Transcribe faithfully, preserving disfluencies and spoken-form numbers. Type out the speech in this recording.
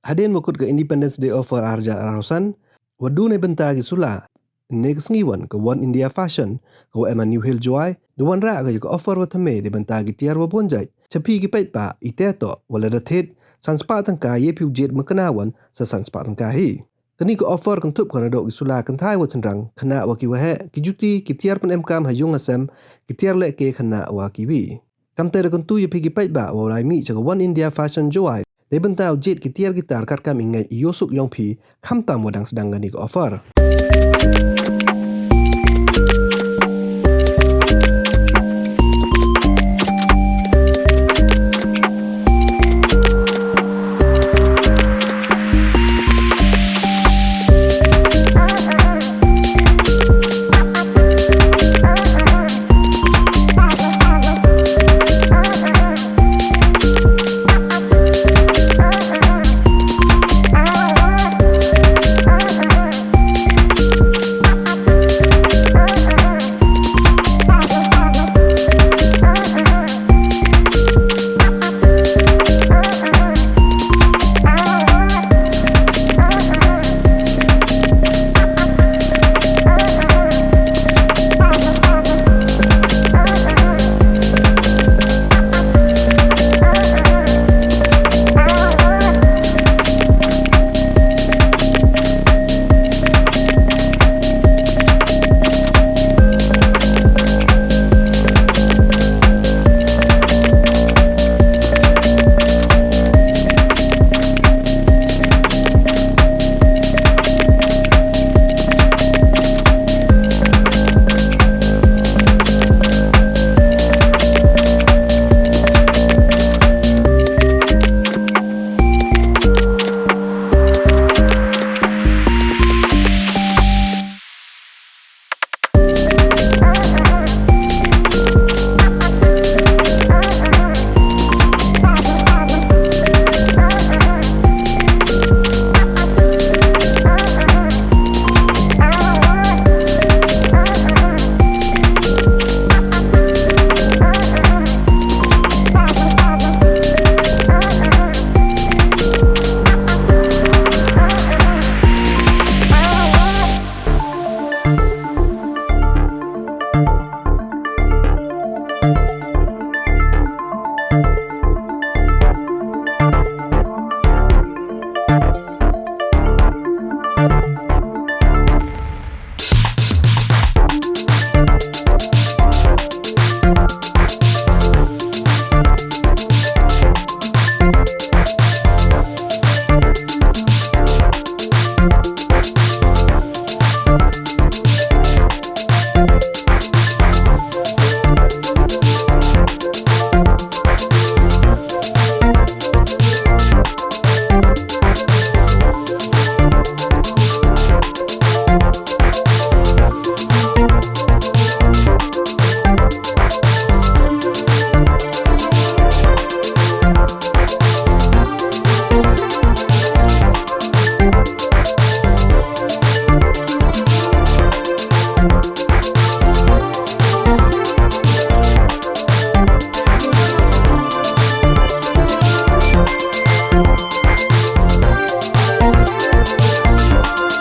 Hadien wa kut ka Independence Day Offer ar hajar arphaw san, wa du neibynta ki sula, ynne ka sngi wan ka One India Fashion, ka wa em ha New Hill, Jowai, da wanrah ka ya ka offer wa thymme neibynta ki tiar wa boonjait. Cha phi ki paidbah, i te toh, wa lada thied san spah tyngka, ye phi u jied mynkna wan sa san spah tyngka hi. Kani ka offer kynthup ka nadooh ki sula kynthai wa chynrang, khynnah wa ki waheh, ki juti, ki tiar pynemkam ha yung ha sem, ki tiar lehke khynnah wa kiwi. Kamte da kyntu ya phi ki paidbah wow lai mih cha ka One India Fashion, Jowai, neibynta u jied ki tiar ki tar katkam i ngeit i yoh suk yong phi, khamtam wa dang sdang kani ka offer.